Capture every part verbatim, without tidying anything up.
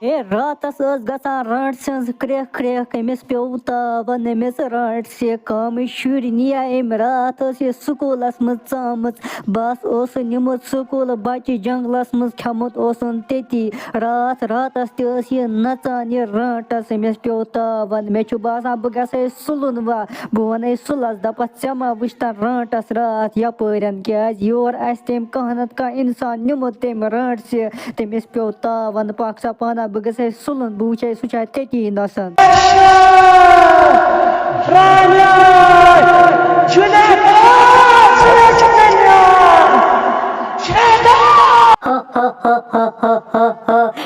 ہے، راتس ٲس گژھان رانٛٹہٕ سٕنٛز کرٛیکھ کرٛیکھ، أمِس پیوٚو تاوَن، أمِس رانٛٹہٕ سہِ کامٕے شُرۍ نِیا أمۍ۔ راتھ ٲس یہِ سکوٗلس منٛز ژامٕژ، بس اوسُن نیوٗمُت سکوٗل، بچہِ جنگلس منٛز کھٮ۪مُت اوسُن تٔتی۔ راتھ راتس تہِ ٲس یہِ نژان، یہِ رانٛٹس، أمِس پیوٚو تاوَن۔ مےٚ چھُ باسان، بہٕ گژھٕ ہے سُلُن وا، بہٕ وَنَے سُلَس، دَپَس، "ژےٚ ما وٕچھتَن رانٛٹَس راتھ یَپٲرٮ۪ن؟ کیٛازِ یور آسہِ تٔمۍ کانٛہہ نَتہٕ کانٛہہ اِنسان نیوٗمُت تٔمۍ رانٛٹَس، تٔمِس پیوٚو تاوَن، پاک سا پانہ، بہٕ گژھَے سُلُن، بہٕ وٕچھَے سُہ چھا تٔتی نَسَن۔"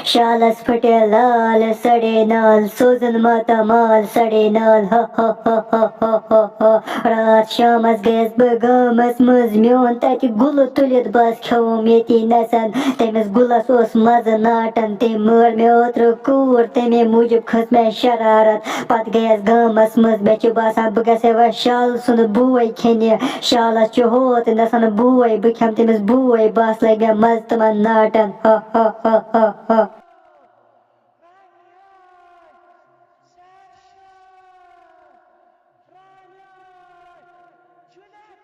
شالس پھٹے لال سڑے نال، سوزن ماتامال سڑے نال۔ ہا ہا ہا ہا ہا ہا ہا۔ راتھ شامس گٔیس بہٕ گامس منٛز، میون تتہِ گُلہٕ تُلِتھ بس کھیوم ییٚتی نسن۔ تٔمِس گُلس اوس مزٕ ناٹن، تٔمۍ مٲر مےٚ اوترٕ کوٗر، تمے موٗجوٗب کھٔژ مےٚ شرارت۔ پتہٕ گٔیس گامس منٛز، مےٚ چھُ باسان بہٕ گژھے وۄنۍ شال سُنٛد بوے کھیٚنہِ۔ شالس چھُ ہوت نسن بوے، بہٕ کھٮ۪مہٕ تٔمِس بوے، بس لگہِ مےٚ مزٕ تِمن ناٹن۔ ہا ہا ہا ہا ہا۔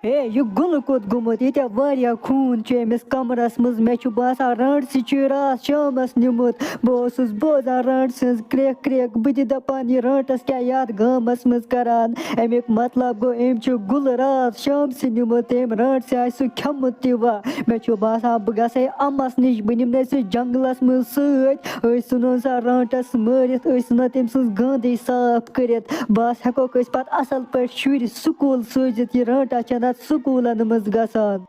ہے، یہِ گُلہٕ کوٚت گوٚمُت؟ ییٚتہِ واریاہ خوٗن چھُ أمِس کمرس منٛز۔ مےٚ چھُ باسان، رانٛٹسہِ چھُ راتھ شامس نیوٗمُت۔ بہٕ اوسُس بوزان رانٛٹہٕ سٕنٛز کرٛیکھ کرٛیکھ۔ بہٕ تہِ دپان، یہِ رانٛٹس کیٛاہ یتھ گامس منٛز کران؟ امیُک مطلب گوٚو، أمۍ چھُ گُلہٕ راتھ شامسٕے نیوٗمُت۔ أمۍ رانٛٹسہِ آسہِ سُہ کھٮ۪مُت تہِ وا؟ مےٚ چھُ باسان، بہٕ گژھے امس نِش، بہٕ نِمہٕ سُہ جنگلس منٛز سۭتۍ۔ أسۍ ژھٕنون سا رانٛٹس مٲرِتھ، أسۍ ژھٕنو تٔمۍ سٕنٛز گنٛد سۄ صاف کٔرِتھ۔ بس ہٮ۪کوکھ أسۍ پتہٕ اصل پٲٹھۍ شُرۍ سکوٗل سوٗزِتھ۔ یہِ رانٛٹس چھےٚ نتہٕ سکوٗلن منٛز گژھان۔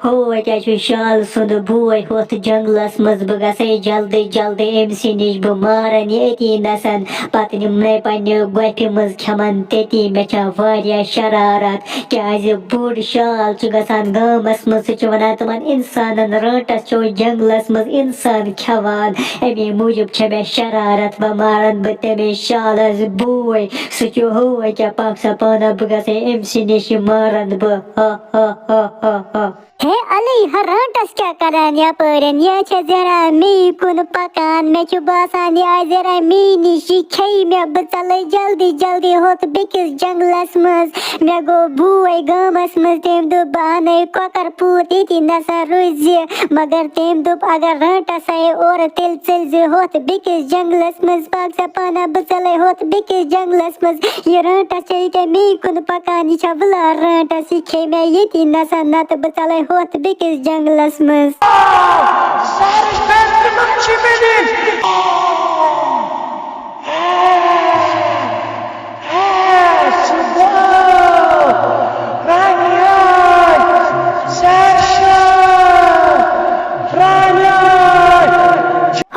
ہو، کیٛاہ چھُ شال سُنٛد بوے ہوٚتھ جنگلس منٛز؟ بہٕ گژھے جلدی جلدی أمۍ سٕے نِش، بہٕ مارن یہِ أتی نسن۔ پتہٕ نِمنے پننہِ گۄپھِ منٛز کھٮ۪من تٔتی۔ مےٚ چھےٚ واریاہ شرارت، کیٛازِ بوٚڑ شال چھُ گژھان گامس منٛز، سُہ چھُ ونان تِمن انسانن، رانٛٹس چھُ جنگلس منٛز انسان کھٮ۪وان۔ امی موٗجوٗب چھےٚ مےٚ شرارت، وۄنۍ مارن بہٕ تٔمِس شالس بوے۔ سُہ چھُ ہوے کیٛاہ پاک سا پانہ، بہٕ گژھے أمۍ سٕے نِش، یہِ مارن بہٕ۔ ہا ہا ہا ہا ہا۔ ہے علی، ہا رانٛٹس کیٛاہ کران یپٲرٮ۪ن؟ یہِ چھےٚ زیران مے کُن پکان۔ مےٚ چھُ باسان، یہِ آسہِ زیران مے نِش، یہِ کھیٚیہِ مےٚ۔ بہٕ ژلے جلدی جلدی ہوٚتھ بیٚکِس جنگلس منٛز۔ مےٚ گوٚو بوے گامس منٛز، تٔمۍ دوٚپ، بہٕ انَے کۄکر پوٗت ییٚتی نسا روزِ۔ مگر تٔمۍ دوٚپ، اگر رانٛٹس آیے اورٕ، تیٚلہِ ژٔلۍ زِ ہوٚتھ بیٚکِس جنگلس منٛز۔ پاک سا پانہ، بہٕ ژلے ہوٚتھ بیٚکِس جنگلس منٛز۔ یہِ رانٛٹس چھےٚ ییٚکیٛاہ مے کُن پکان، یہِ چھےٚ وٕلار رانٛٹس، یہِ کھیٚیہِ مےٚ ییٚتی نسا، نتہٕ بہٕ ژلے ہوٚتھ بیٚکِس جنگلس منٛز۔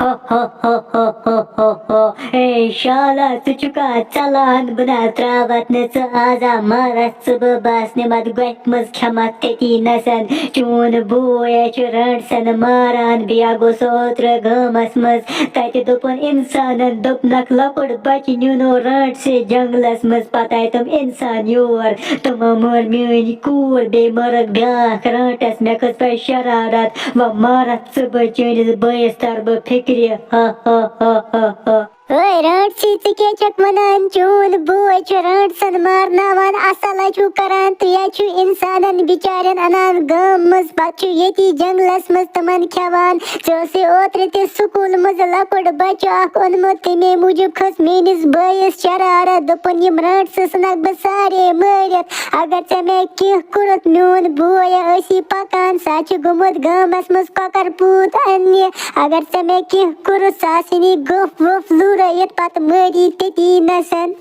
ہا ہا ہا ہا ہا ہا ہا۔ اے شالا، ژٕ چھُکھا ژلان؟ بہٕ نہ تراوتھ نہٕ ژٕ آزا، مارتھ ژٕ بہٕ، بس نِمتھ گۄپھِ منٛز کھٮ۪متھ تٔتی نسن۔ چون بوے چھُ رانٛٹسن ماران، بیٚیہِ گوٚو سُہ اوترٕ گامس منٛز۔ تتہِ دوٚپُن انسانن، دوٚپنکھ، لۄکُٹ بچہٕ نیونو رانٛٹسہِ جنگلس منٛز۔ پتہٕ آیہِ تِم انسان یور، تِمو مٲر میٲنۍ کوٗر، بیٚیہِ مٲرٕکھ بیٛاکھ رانٛٹس۔ مےٚ کھٔژ پتہٕ شرارت، وۄنۍ مارتھ ژٕ بہٕ، چٲنِس بٲیِس ترٕ بہٕ فِکرِ۔ ہا ہا ہا ہا ہا۔ اوے رانٛٹسی، ژٕ کیٛاہ چھکھ ونان؟ چون بوے چھُ رانٛٹسن مارناوان، اصل ہا چھُو کران، تُہۍ ہا چھِو انسانن بچارٮ۪ن انان گامہٕ منٛز، پتہٕ چھِو ییٚتی جنگلس منٛز تِمن کھٮ۪وان۔ ژےٚ اوسُے اوترٕ تہِ سکوٗل منٛز لۄکُٹ بچہٕ اکھ اوٚنمُت، تمے موٗجوٗب کھٔژ میٲنِس بٲیِس شرارت، دوٚپُن، یِم رانٛٹسہٕ ژھٕنکھ بہٕ سارے مٲرِتھ۔ اگر ژےٚ مےٚ کینٛہہ کوٚرُتھ، میون بوے آسی پکان، سُہ چھُ گوٚمُت گامس منٛز کۄکر پوٗت اننہِ۔ اگر ژےٚ مےٚ کینٛہہ کوٚرُتھ، سُہ آسی نہٕ گوٚپھ ووٚپھ لوٗرٲیِتھ، پتہٕ مٲری تٔتی نسن۔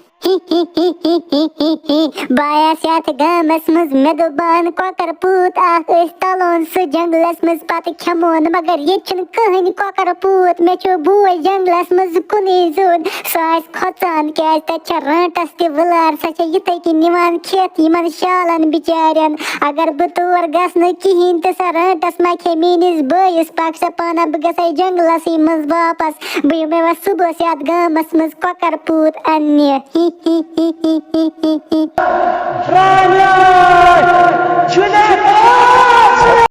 بہٕ آیس یتھ گامس منٛز، مےٚ دوٚپ، بہٕ انہٕ کۄکر پوٗت اکھ، أسۍ تلون سُہ جنگلس منٛز، پتہٕ کھٮ۪مون، مگر ییٚتہِ چھُنہٕ کٕہٕنۍ کۄکر پوٗت۔ مےٚ چھُ بوے جنگلس منٛز کُنُے زوٚن، سُہ آسہِ کھۄژان، کیازِ تتہِ چھےٚ رانٛٹس تہِ وٕلار، سۄ چھےٚ یِتھے کٔنۍ نِوان کھٮ۪تھ یِمن شالن بِچارٮ۪ن۔ اگر بہٕ تور گژھٕ نہٕ کِہیٖنۍ تہٕ سۄ رانٛٹس ما کھیٚیہِ میٲنِس بٲیِس، پکھ سا پانہ، بہٕ گژھے جنگلسٕے منٛز واپس۔ بہٕ یِمے وۄنۍ صُبحس یتھ گامس منٛز کۄکر پوٗت اننہِ۔